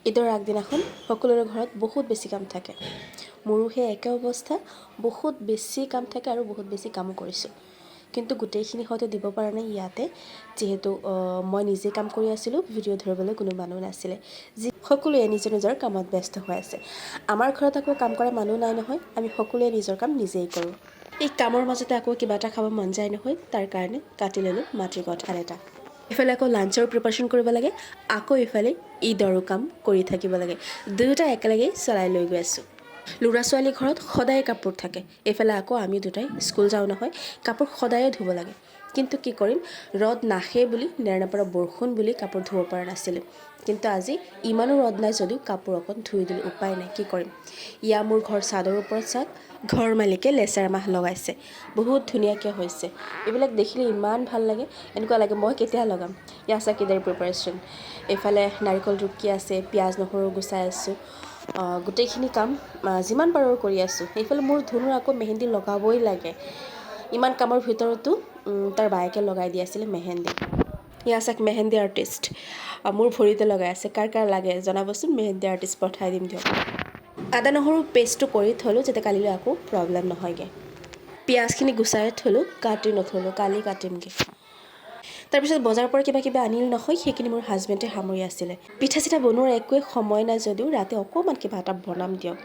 ঈদৰ আগদিনাখন সকলোৰে ঘৰত বহুত বেছি কাম থাকে। মোৰো সেই একে অৱস্থা, বহুত বেছি কাম থাকে আৰু বহুত বেছি কামো কৰিছোঁ। কিন্তু গোটেইখিনি হয়তো দিব পৰা নাই ইয়াতে, যিহেতু মই নিজে কাম কৰি আছিলোঁ, ভিডিঅ' ধৰিবলৈ কোনো মানুহ নাছিলে। যি সকলোৱে নিজৰ নিজৰ কামত ব্যস্ত হৈ আছে। আমাৰ ঘৰত আকৌ কাম কৰা মানুহ নাই নহয়, আমি সকলোৱে নিজৰ কাম নিজেই কৰোঁ। এই কামৰ মাজতে আকৌ কিবা এটা খাব মন যায় নহয়, তাৰ কাৰণে কাটি ল'লোঁ মাটিৰ কঁঠাল এটা। ইফালে আকৌ লাঞ্চৰ প্ৰিপাৰেশ্যন কৰিব লাগে, আকৌ ইফালে ঈদৰো কাম কৰি থাকিব লাগে। দুয়োটা একেলগেই চলাই লৈ গৈ আছোঁ। ল'ৰা ছোৱালীৰ ঘৰত সদায় কাপোৰ থাকে, এইফালে আকৌ আমি দুটাই স্কুল যাওঁ নহয়, কাপোৰ সদায়ে ধুব লাগে। কিন্তু কি কৰিম, ৰ'দ নাহে বুলি, নেৰানেপেৰা বৰষুণ বুলি কাপোৰ ধুব পৰা নাছিলোঁ। কিন্তু আজি ইমানো ৰ'দ নাই যদিও কাপোৰ অকণ ধুই দিলোঁ, উপায় নাই, কি কৰিম। ইয়া মোৰ ঘৰ চাদৰ ওপৰত চাদ, ঘৰ মালিকে লেচেৰা মাহ লগাইছে, বহুত ধুনীয়াকৈ হৈছে। এইবিলাক দেখিলে ইমান ভাল লাগে, এনেকুৱা লাগে মই কেতিয়া লগাম। ইয়া চাওক ঈদৰ প্ৰিপাৰেশ্যন। এইফালে নাৰিকল ৰুকি আছে, পিঁয়াজ নহৰু গুচাই আছোঁ। গোটেইখিনি কাম যিমান পাৰোঁ কৰি আছোঁ। এইফালে মোৰ ধুনুৰ আকৌ মেহেন্দি লগাবই লাগে। ইমান কামৰ ভিতৰতো তাৰ বায়েকে লগাই দি আছিলে মেহেন্দি। ইয়া চাওক মেহেন্দি আৰ্টিষ্ট, মোৰ ভৰিতে লগাই আছে। কাৰ কাৰ লাগে জনাবচোন, মেহেন্দি আৰ্টিষ্ট পঠাই দিম দিয়ক। আদা নহৰু পেষ্টটো কৰি থ'লোঁ, যাতে কালিলৈ আকৌ প্ৰব্লেম নহয়গৈ। পিঁয়াজখিনি গুচাই থ'লোঁ, কাটি নথ'লোঁ, কালি কাটিমগৈ। তাৰপিছত বজাৰৰ পৰা কিবা কিবা আনিল নহয়, সেইখিনি মোৰ হাজবেণ্ডে সামৰি আছিলে। পিঠা চিঠা বনোৱাৰ একোৱে সময় নাই যদিও ৰাতি অকণমান কিবা এটা বনাম দিয়ক।